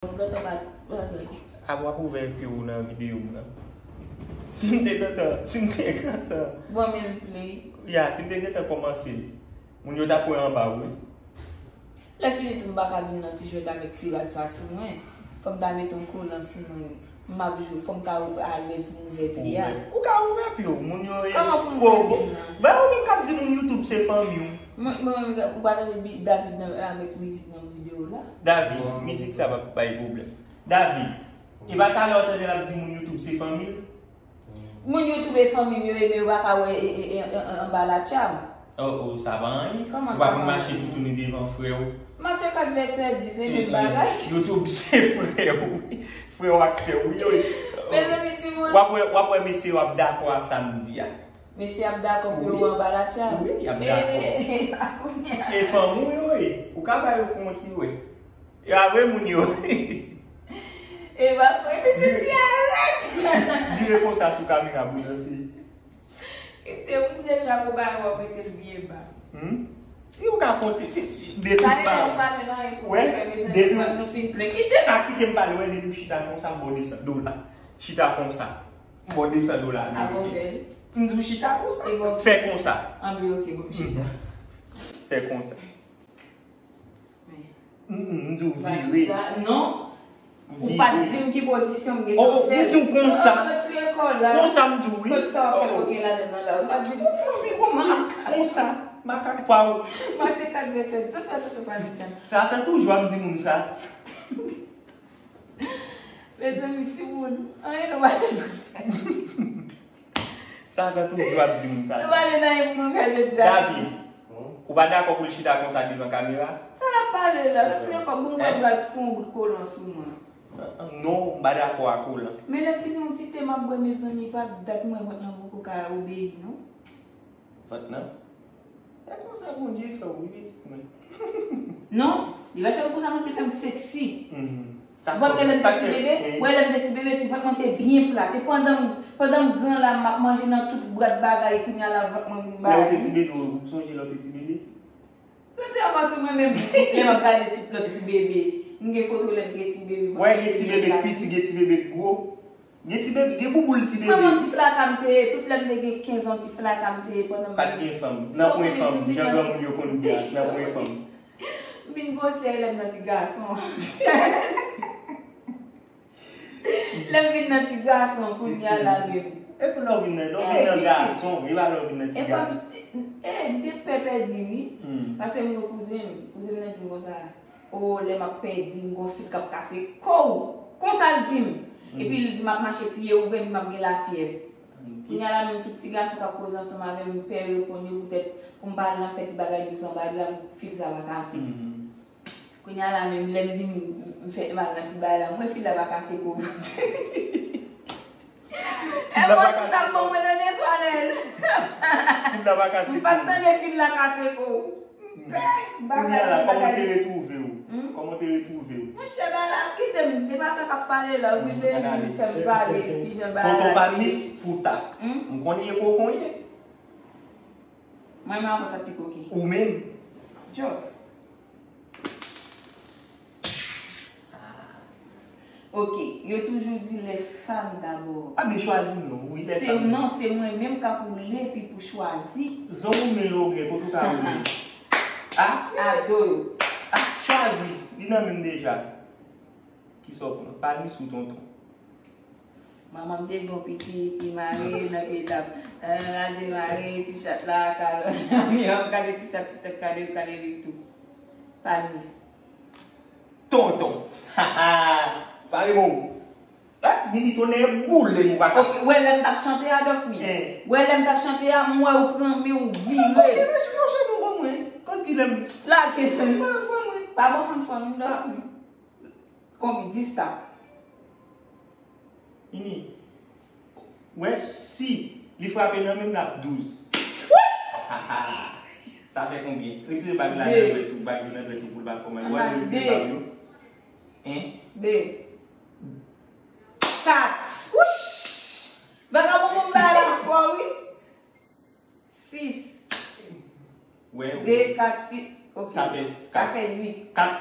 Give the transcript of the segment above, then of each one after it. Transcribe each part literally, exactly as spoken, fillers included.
M gentan pa, pa gade. A w ap ouvè pye w nan videyo m nan. Si m te gentan, si m te gentan. Bon, men l play. Ya, si m te gentan kòmanse l, moun yo t ap wè anba w, wi. Lè fini tou, m pa ka vin nan ti jwèt avèk ti rad sa sou mwen. Fò m ta met yon kolan sou mwen. M ap jwe, fò m ta alèz pou m ouvè pye a. Ou ka ouvè pye w, moun yo e. Kòman pou m fè vin nan? Ben, ou menm k ap di moun YouTube se fanmi w. Mwen, mwen, mwen, ou pa tande David nan, avèk mizik nan videyo la? David, mizik sa p ap bay pwoblèm. David, e pa talè w tande l ap di moun YouTube se fanmi l? Moun YouTube e fanmi m yo ye, men yo pa ka wè e, e, e, e, e, anba latya m. Oh, oh, sa pa anyen. Kòman sa pa anyen? Ou pa konn mache toutouni devan frè w. Matye kat vèsè dis, e menm bagay. YouTube se frè w. Frè w ak sè w, wi, wi. Mezanmi, timoun. W ap wè, w ap wè mesye yo ap dakò ak sa m di a. Mesye ap dakò pou yo wè anba latya m. Wi, y ap dakò. E, e, e, e, e, e, e fanmi w yo ye. Ou ka ba yo fè yon ti wè. Yo a vre moun yo. E pa vre, mesye di arèt. Vire konsa sou kamera pou danse. Kite m deja pou bagay w ap mete l byen ba. Hmm? Si ou ka fè yon ti, ti, de ti pa. Sa e pa nan anyen pou nou fè, mezanmi, depi nou fin plen. Kite m. A, kite m pale, wè, depi w chita konsa, m ba w de san dola. Chita konsa. M ba w de san dola ameriken. M di w chita konsa. Fè konsa. Anben, ok, bon, m chita. Fè konsa. Mm, mm, m di w vire. Non. Ou pa t di m ki pozisyon m gentan fè. Oh, oh, m di w konsa. Retire kò la. Konsa m di w, wi. Kot sa w fè koke ladan nan la? Ou pa t di m. Ou fè m konsa. Makak pa w. Matye kat vèsè dis, sa fè tout ou pa di sa. Sa fè toujou ap di moun sa. Mezanmi, timoun, anyen nou pa janm fè. Sa fè toujou ap di moun sa. Nou pa gen anyen pou nou fè jodi a. David, ou pa dakò pou l chita konsa devan kamera? Sa l ap pale la? Retire kò, bon, mwen pral fè yon bout kolan sou mwen. Non, m pa dakò ak kolan. Men lè fini yon ti te m ap bwè, mezanmi, pa dat mwen vant lan poko ka obeyi, non. Vant lan? E konsa Bondye fè w, wi, pitit mwen. Non, li pa fè m konsa, non, li fè m seksi. Mhm. Ou pa wè lè m te ti bebe? Wè lè m te ti bebe, ti vant mwen te byen plat. E pandan m, pandan m gran la, m ap manje nan tout bwat bagay, kounye a la, vant mwen vin ba. Lè w te ti bebe, ou sonje lè w te ti bebe? Yo di anvan sou mwen menm, lè m ap gade tout lòt ti bebe. M gen foto lè m te ti bebe. Wè, gen ti bebe k piti, gen ti bebe k gwo. Gen ti bebe, gen bouboul ti bebe. Mwen, yon ti flaka m te ye, tout lè m te gen kenz an, ti flaka m te ye pandan m. Pa t gen fanm, nan pwen fanm, jan granmoun yo konn di a, nan pwen fanm. M vin gwosè lè m nan ti gason. Lè m vin nan ti gason, kounye a la menm. Epi lè w vin nan, lè w vin nan gason, e pa lè w vin nan ti gason. E, m te pè pèdi, wi. Paske m gen kouzen m, kouzen m nan di m konsa. O, lè m ap pèdi, m gon fil k ap kase kò w. Konsa l di m. Epi l di m ap mache pye ouvè, m ap gen lafyèv. Kounye a la menm, tout ti gason k ap koze ansanm avè m, m pè reponn yo poutèt pou m pa al nan fè ti bagay dous anba dra pou fil sa pa kase. Kounye a la menm, lè m vin, m fè m al nan ti bagay la, m wè fil la pa kase kò. E bon, ti t ap bon mwen tande Swanel. Fil la pa kase kò. M pa t tande fil la kase kò. Pè, bagay la, kòman te retwouve w? Kòman te retwouve w? Monchè, bagay la, kite m, e pa sa k ap pale la, wi, vin fè m pale, kijan bagay la. Tonton Palmis, pou tap. M konnen e koko ye. Mwen, mwen, konsa pi koke. Ou menm? Djòl. Ok, yo toujou di les femmes d'abord. A, men chwazi non, wi, les femmes. Non, se mwen menm k ap woule epi pou chwazi. Zon ou men logè, kote ou ka woule? A? Ado yo. A, chwazi, li nan men m deja. Kisa w pran? Palmis ou Tonton? Manman m te gen yon pitit, li mare nan pye dam. Nan la demare, ti chat la, kalon nan mi an, gade ti chat, ti chat, gade, gade li tou. Palmis. Tonton. Ha, ha. Pale bon. Eh, Nini, tonnè boule, nou pa ka. Ok, wè lè m t ap chante a, Dòfmi. Wè lè m t ap chante a, m wè ou pran men ou vire. Ok, mèsi, mèsi, mwen, mwen. Kòm ki lè m. Lage men. Mwen, mwen, mwen. Pa bon moun fò nou, Dòfmi. Konbyen? Dis tap. Ini. Wè si li frape nan men m l ap douz. Sa fè konbyen? Retire bag la nan dwèt ou, bag yo nan dwèt ou pou l pa fè mal. Wè retire bag yo. En. De. Kat. Wouch! Vagabon moun ba la fò wi. Sis. Wè, de, kat, sis. Ok. Sa fè, sa fè uit. Kat.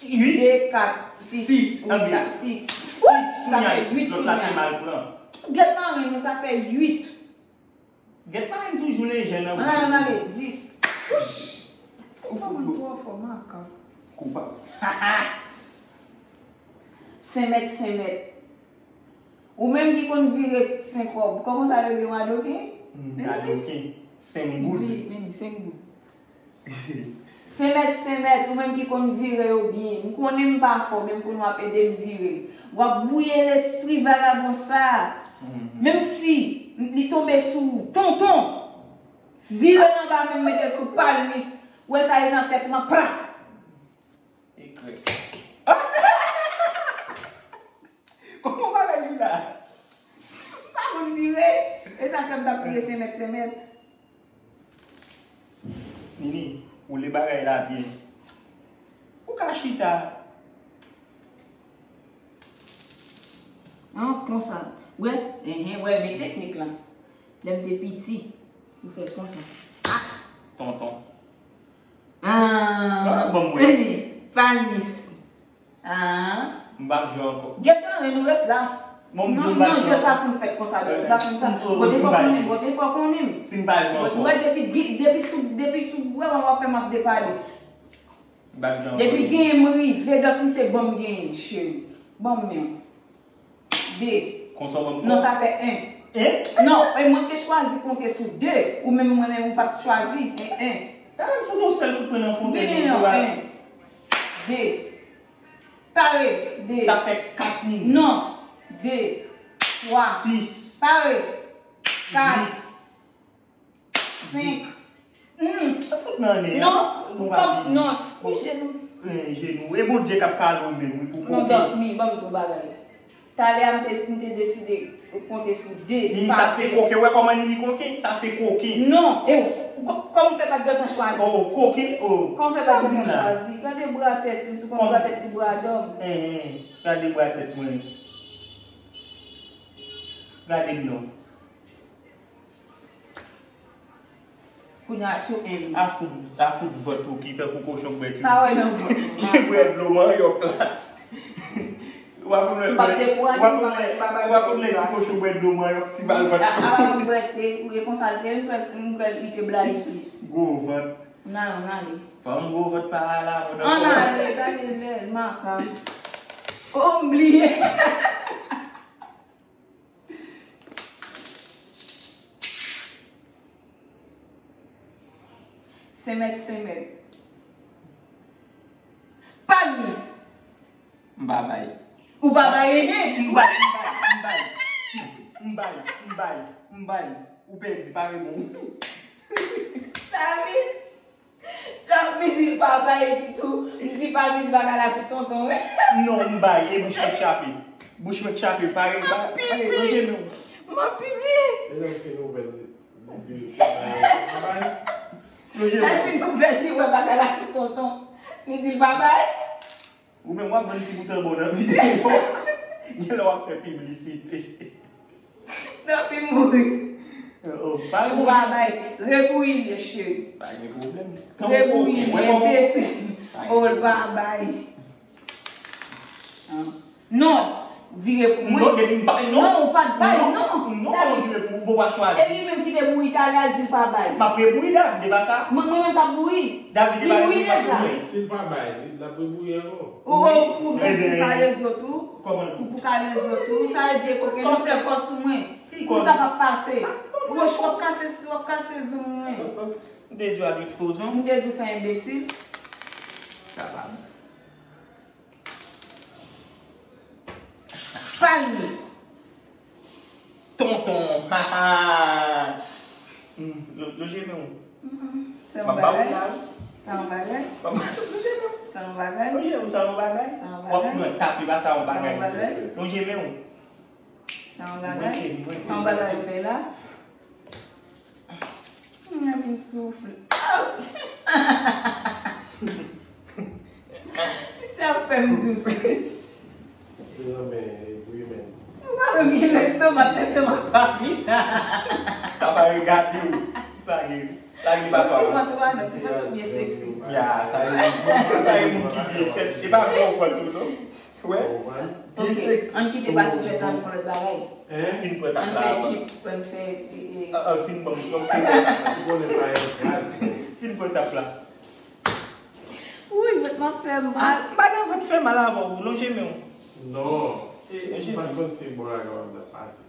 Uit. De, kat, sis. Sis. Wi, sa, sis. Sis. Sa fè uit kounye a. Lòt la te mal pran. Gèt marenn nou, sa fè uit. Gèt marenn toujou lejè nan bouch. An ale, dis. Wouch! Ou fò mwen twò fò, maka. Koupab. Senmèt, senmèt. Ou menm ki konn vire sen kòb, kòman sa rele, wadoken? Hmm, wadoken. Sengoud. Li, men sengoud. Senmèt, senmèt, ou menm ki konn vire yo byen. M konnen m pa fò, men m konnen w ap ede m vire. W ap bwouye lespri vagabon sa. Mhm. Menm si li tonbe sou ou, tonton, vire l anba men m mete l sou palmis. Ou wè sa e nan tèt mwen, pra! Ekrè. Kòman bagay li la? M pa konn vire. E sa fè m t ap vire senmèt, senmèt. Nini, woule bagay la byen. Ou ka chita. An, konsa. Wè, enhen, wè, men teknik la. Lè m te piti, ou fè konsa. Tonton. Ah, ah, bon, wè. Palmis. Ah. M p ap jwe ankò. Gen parenn nou ret la. Bon, m di w, m p ap jwe ankò. Non, non, jwe pa konn fèt konsa, non, jwe pa konn sa. Bon, defwa konnen, bon, defwa konnen m. Si m pa jwe ankò. Wè, depi, depi sou, depi sou, wè, w ap fè m ap depale. M p ap jwe ankò. Depi genyen m rive, dòt misye ban m genyen, cheri. Ban m men w. De. Konsa w ban m kòb? Non, sa fè en. En? Non, e mwen te chwazi konte sou de. Ou menm, mwen menm, ou pa t chwazi. En, en. Talè m sot yon sèl kout pwen nan fon tèt mwen. Vini non, en. De. Pare, de. Sa fè kat minit. Non. De. Twa. Sis. Pare. Kat. Uit. Senk. Hmm. Fout nan nen an. Non, non, kòm, non, pou jenou. Eh, jenou. E Bondye k ap kale w menm, wi, pou koken. Non, Dòfmi, ban m di w bagay. Talè a, m te, m te deside konte sou de. Nini, sa se koken. Wè kòman Nini koken? Sa se koken. Non, e, kò-, kòman w fè pa t gentan chwazi? Oh, koken, oh. Kòman w fè pa t gentan chwazi? Gade bra tèt li, sou kòman bra tèt ti bra dòm. Eh, eh, gade bra tèt mwen. Gade m non. Kounye a sou en. A fout, a fout vant ou ki tankou kochon k bwè ti. Pa wè nan vant mwen. Ki bwè dlo manyòk la. W ap konn lè, w ap konn lè, w ap konn lè ti kochon bwè dlo manyòk, ti bal vant. A, a, a, m bwè te, ou e konsa l te, m kwè, m kwè li te blayi plis. Gwo vant. Nan, nan, ale. Fanm gwo vant pa la, pandan. Ann ale, gade lè, makak. Oh, m bliye. Senmèt, senmèt. Palmis. M pa bay. Ou pa bay, ehe. M bay, m bay, m bay. M bay, m bay, m bay. Ou pèdi, pare bon. David. Lòt mizik pa bay epi tou, m di pa mizik bagay la se tonton, wi. Non, m bay, e bouch mwen k chape. Bouch mwen k chape, pare, pare, pare, lonje men w. M ap pipi. E lè l fin nouvèl, li di l pa bay. Lè l fin nouvèl, li wè bagay la se tonton. Li di l pa bay. Ou menm w ap vann ti bout anba w nan videyo. Gen lè w ap fè piblisite. Nan fi mouri. Oh, pa ou pa bay. Rebouyi l, mesye. Pa gen pwoblèm. Rebouyi l, enbesil. Oh, l pa bay. Ah. Non. Vire pou mwen. Non, depi m pa, non. Non, ou pa t bay, non. Non, non, vire pou ou, bon, pa chwazi. E li menm ki te bouyi talè a, di l pa bay. M ap rebouyi David, e pa sa. Mwen, mwen menm k ap bouyi. David, e pa sa. Li bouyi deja. Si l pa bay, li, l ap rebouyi ankò. Ou, ou, ou pou kale zòt ou. Kòman? Ou pou kale zòt ou. Sa e de koke nou fè kò sou mwen. Pou sa pa pase. Woch, w ap kase, w ap kase zong mwen. M te di w al met fo zong. M te di w fè enbesil. Kapab. Palmis. Tonton, ha, ha. Hmm, lo-, lonje men w. Mm-mm. Sa yon bagay. M ap ba w la, wi. Sa yon bagay. M ap ba w lonje men w. Sa yon bagay. Lonje men w, sa yon bagay. Sa yon bagay. W ap pran tape, pa sa yon bagay. Sa yon bagay. Lonje men w. Sa yon bagay. Mwen se, mwen se, sa yon bagay ou fè la. Mwen vin soufle. Misye ap fè m dous. Ou pa menm gen lestomak, lestomak pa vin. Sa pa regade w. Lage, lage pa pa. Ti pantou a non, ti pantou byen seksi. Ya, sa e, sa e moun ki byen fèt. E pa vre ou pantou non. Wè. Byen seksi. Ok, ann kite pati jwèt la, ann fè lòt bagay. Fin pran tap la. Ann fè jip, ann fè. Fin pran tap la. Fin pran tap la. Wi, vant mwen fè mal. Madan vant fè mal avè w, lonje men w. Non. Lonje men w. M pa t konn se bò la gen w ap pase.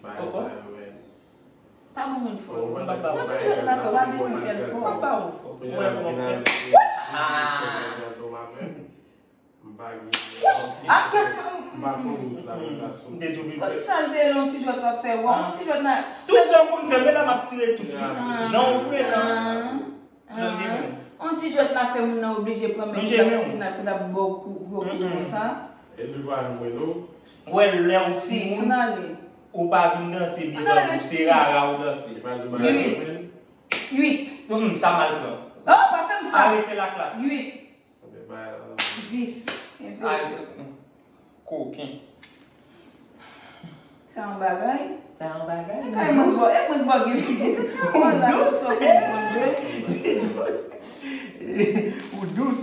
Bagay sa yo, men. Pa ban mwen fò. Yon ti jwèt n ap fè, w pa bezwen fè l fò. M pa ba ou fò. Ou wè kòman m fè. Ah! M pa gen. M pa konn wout la, wout la sou. Kot sa l te ye, yon ti jwèt w ap fè? Wè, yon ti jwèt nan. Tout sa w konn fè, men la m ap tire tout. Jan w vre nan. Nan gen menm. Yon ti jwèt la fè moun nan oblije pran men pou l ap, pou l ap ba w kou, gwo kou konsa. Epi pa jwenn ou. Wè, lè w timoun, ou pa vin danse bizango, se rara ou danse. Uit. Uit. Sa mal pran. Oh, pa fè m sa. Arete laklas. Uit. Dis. Enbesil. Koken. Sa yon bagay? Sa yon bagay. E kay mwen bò, e mwen bò gen figi. Se travay la, yo sòti konn jwe. Ou dous.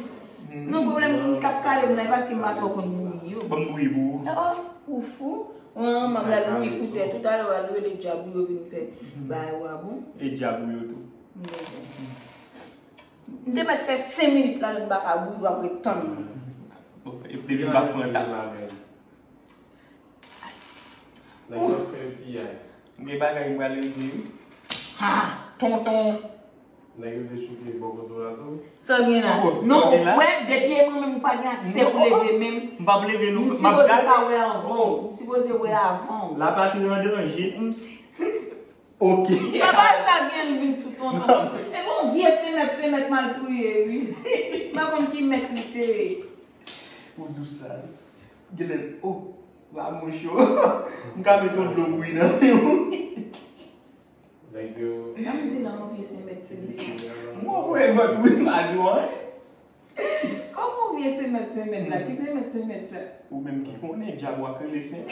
Non, pwoblèm moun k ap kale m nan, e paske m pa twò konn bouyi yo. Ban m bouyi pou ou. Oh, ou fou? An, m ap al bouyi koutè. Toutalè, w al rele djab ou yo vin fè bagay ou a bon. E djab ou yo tou. M te mèt fè senk minit la, lè m pa ka bouyi, w ap ret tann mwen. Bon, epi depi m pa pran tap. Nèg yo ap fè piyay. Gen bagay m pral regle wi. Ha! Tonton! Nèg yo te chouke bò kote w la tou? Sa w gen la? Non, wè, depi e mwen menm ou pa gen aksè pou leve men m. M p ap leve non. M sipoze pa wè avan w. M sipoze wè avan w. Lapatri an danje. M si- Ok. Sa pa sa gen l vin sou tonton. E gon vye senmèt, senmèt mal priye, wi. M pa konn ki mèt li te ye. Ou dous sa, wi. Genlè, oh, va mouche. M ka met yon dlo bouyi nan men w. Nèg yo. Sa m di la, yon vye senmèt, senmèt. Mwen voye vant wi, m pa di w anyen. Kòman w vye senmèt senmèt la? Ki senmèt senmèt sa? Ou menm ki konnen, dyab w ap rele senmèt.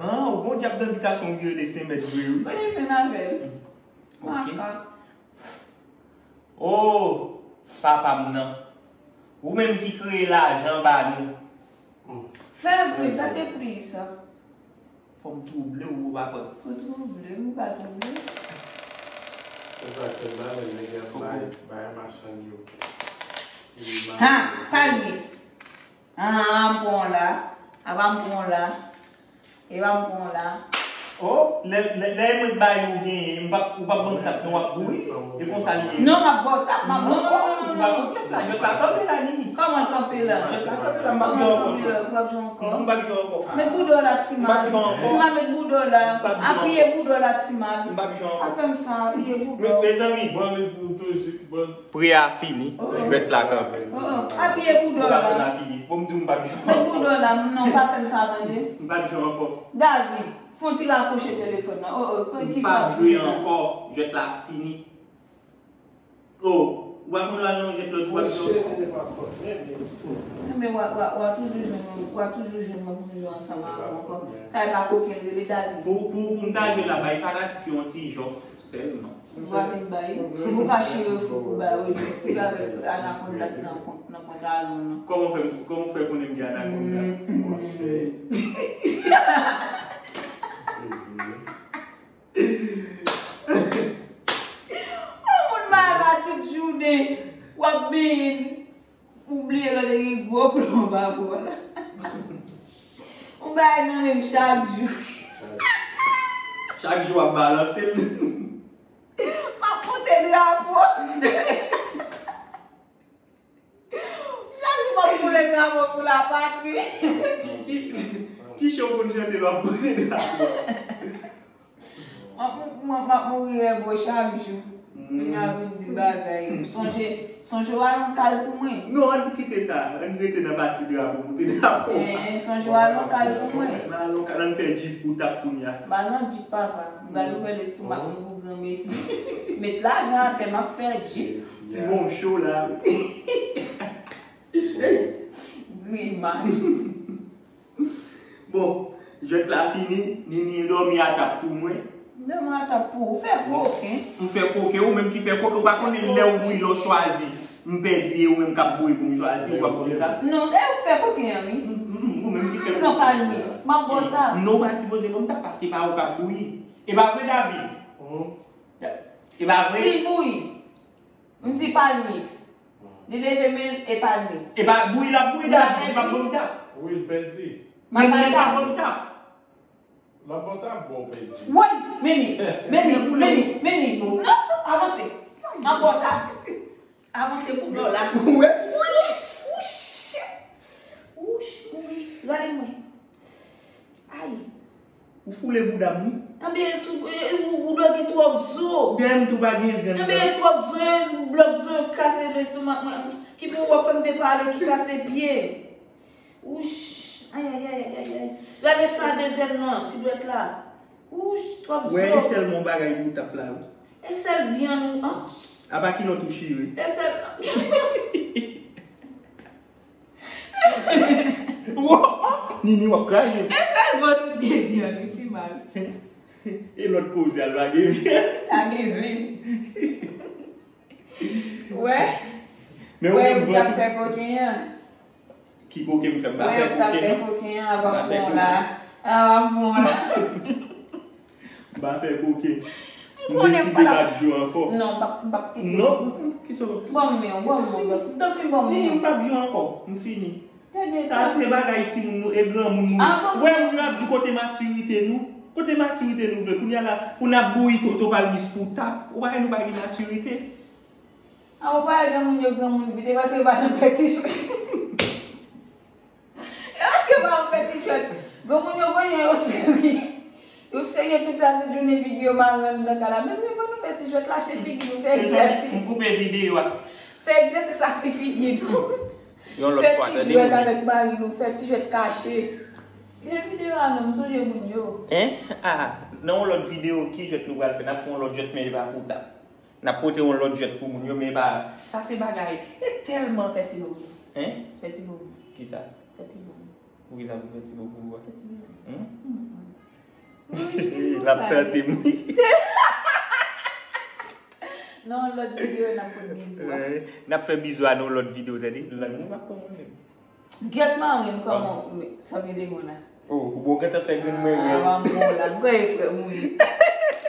Ah, ou gon dyab nan bitasyon w ki rele senmèt vre wi. Mwen jwenn avè l. Ok. Makak. Oh, papa m nan. Ou menm ki kreye lajan ba nou. Fè vre, gade pri sa. Fò m twouble w, ou pa pran. Ou twouble m, ou pa twouble. Se sa k fè m pa renmen nèg y ap bay, bay machann yo. Ha! Palmis! Ah, m pran w la. Apa m pran w la. E pa m pran w la. Oh, lè, lè, lè mwen bay ou genyen, m p ap, ou p ap ban m tap, non, w ap boure. E konsa l ye. Non, m ap ba w tap, m ap ba w tap. Non, non, non, non, non, jwèt la kanpe la, Nini. Kòman l kanpe la? Jwèt la kanpe la, m p ap jwe ankò. Kòman l kanpe la? Ou p ap jwe ankò? Non, m p ap jwe ankò. Met bouda w la, Timal. M p ap jwe ankò. Timal, met bouda w la. M p ap jwe ankò. Apiye bouda w la, Timal. M p ap jwe ankò. Pa fè m sa, apiye bouda w. Mezanmi. Bon, li pou toujou, bon. Pri a fini, jwèt la kanpe. Oh, oh, apiye bouda w la. Ou pa fè m apiye. Bon, m di w m p ap jwe ankò. Met bouda w la, non, pa fè m sa, tande. M p ap jwe ankò. David, fè yon ti rakwoche telefòn nan. Oh, oh, ki sa? M p ap jwe ankò, jwèt la fini. Oh, ou pa konn lwa nan jwèt lòt ou ap jwe ankò. Monchè, mwen pa konn, men, men. Men w a, w a, w a toujou jwenn mwen, w a toujou jwenn mwen pou m jwe ansanm avè w ankò. Sa e pa koken l rele David. Pou, pou, pou m ta jwe la, bay fanatik yo yon ti jòf sèlman. Ou pa vin bay. Ou ka chire fou pou bay, wi, fou avèk anakonda ki nan kont, nan pantalon nan. Kòman w fè, kòman w fè konnen m gen anakonda? Monchè. Yon moun malad tout jounen, w ap benyen, ou bliye lè w te gen gwo plonb avè w la. Ou bay nan men m chak jou. Chak jou w ap balanse l. M ap monte drapo. Chak jou m ap boule drapo pou lapatri. Ki, ki chan w konn chante lè w ap boule drapo? M ap, m ap, m ap mouri rèbo chak jou. Moun yo ap vin di bagay. Sonje, sonje w al yon kal pou mwen. Non, ann kite sa. Ann rete nan pati drapo, moute drapo. Eh, eh, sonje w al yon kal pou mwen. M al yon kal, ann fè jip pou tap kounye a. M al nan jip, papa. M pral ouvè lestomak mwen pou granmesi. Met lajan atè, m ap fè jip. Ti bon cho la. Grimas. Bon, jwèt la fini, Nini dòmi atap pou mwen. Demann atap pou ou fè koken. M fè koken, ou menm ki fè koken, ou pa konnen lè ou bouyi lè w chwazi. M pèdi e ou menm k ap bouyi pou m chwazi, ou p ap konn sa. Non, se ou k fè koken an, wi. Mm, mm, ou menm ki fè M pran palmis, m ap bò tap. Non, ou pa sipoze ban m tap paske pa ou k ap bouyi. E pa vre, David? E pa vre? Si l bouyi, m di palmis. Li leve men l e palmis. E pa bouyi l ap bouyi, David, li p ap ban m tap. Wi, l pèdi. Men men l p ap ban m tap. L ap bò tap, bon, pèdi. Woy, men li, men li, men li, men li. Non, avanse. M ap bò tap. Avanse pou dlo la. Ou wè? Wouch, wouch, wouch, wouch. Gade mwen. Ay. Ou foule bouda m, wi. Anben, sou, e, e, ou, ou dwe gen twòp zo. Dèyè m tou pa gen vyann. Anben, twòp zo, blòk zo kase lestomak mwen. Ki pou wè fè m te pale ki kase pye. Wouch, ay, ay, ay, ay, ay, ay. Gade sa dezyèm nan, ti dwèt la. Wouch, twòp Wè, zo. E tèlman w bagay pou tap la, wi. E sèl vyann ou, an? Apa ki lòt ou chire? E sèl. Nini, w ap kraze m. E sèl vant ou gen vyann, wi, ti mal. E lòt koze al lage vyann. Lage vyann. Wè. Men ou Wè, menm ou t ap vant fè koken an. Ki koken m fè? M pa Wè, fè ou t ap fè koken, non. Koken an, ap M pa ap fè bon koken. La. Ap ap bon La. M pa fè koken. M konnen deside pa. M p ap jwe ankò. Non, m p ap, m p ap kite. Non, ki sa w... Ban m men, ban m men. Ou te fin ban m Nini, men. M p ap jwe ankò. M fini. Gade Sa sa. Se bagay timoun nou e granmoun nou. Ah, bon? Wè, moun yo ap di kote matirite nou. Kote matirite nou vle? Kounye a la, pou n ap bouyi toto palmis pou tap. Ou pa wè nou pa gen matirite? A ou pa wè jan moun yo granmoun vit, e paske yo pa janm fè ti jwèt. E paske yo pa janm fè ti jwèt. Granmoun yo konnen yo serye. Yo serye tout la tout jounen, figi yo pa rann nan kay la. Mezanmi, fò nou fè ti jwèt, lache figi nou, fè egzèsis. M koupe videyo a. Fè egzèsis ak ti figi nou. Yon lòt Fè fwa, ti tande jwèt moun. Avèk mari nou, fè ti jwèt kache. Kite videyo a non, m sonje moun yo. Hein? Ah, nan yon lòt videyo, ki jwèt nou pral fè? N ap fè yon lòt jwèt, men e pa pou tap. N ap pote yon lòt jwèt pou moun yo, men e pa... Sa se bagay. E tèlman... Fè ti bobo. Hein? Fè ti bobo. Ki sa? Fè ti bobo. Pou ki sa pou fè ti bobo a? Fè ti bizou. Hmm? Mm-mm. L ap tante m. Nan yon lòt videyo, n ap konn bizou a. Eh, n ap fè bizou a nan yon lòt videyo, tande? Lang mwen pa pran mwen menm. Gèt mari m kòman, men, sa w gen de mwen la. Oh, ou bon gentan fè grenn mwen Ah, wè. Maman la, m kwè e frè m ou ye.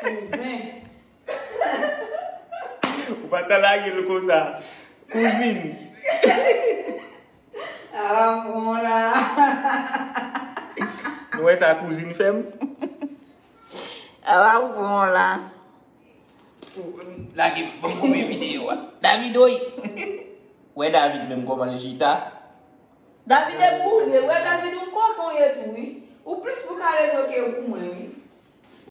Kouzen. Ou pa ta lage l konsa. Kouzin. Ah, Maman la. Nou wè sa kouzin fè m? Ah, Maman la. Lage m, ban m koupe videyo a. David, oy! Wè David menm kòman l chita. David e boule, wè David yon koken w ye tou, wi. Ou plis pou Karezo ke pou mwen, wi.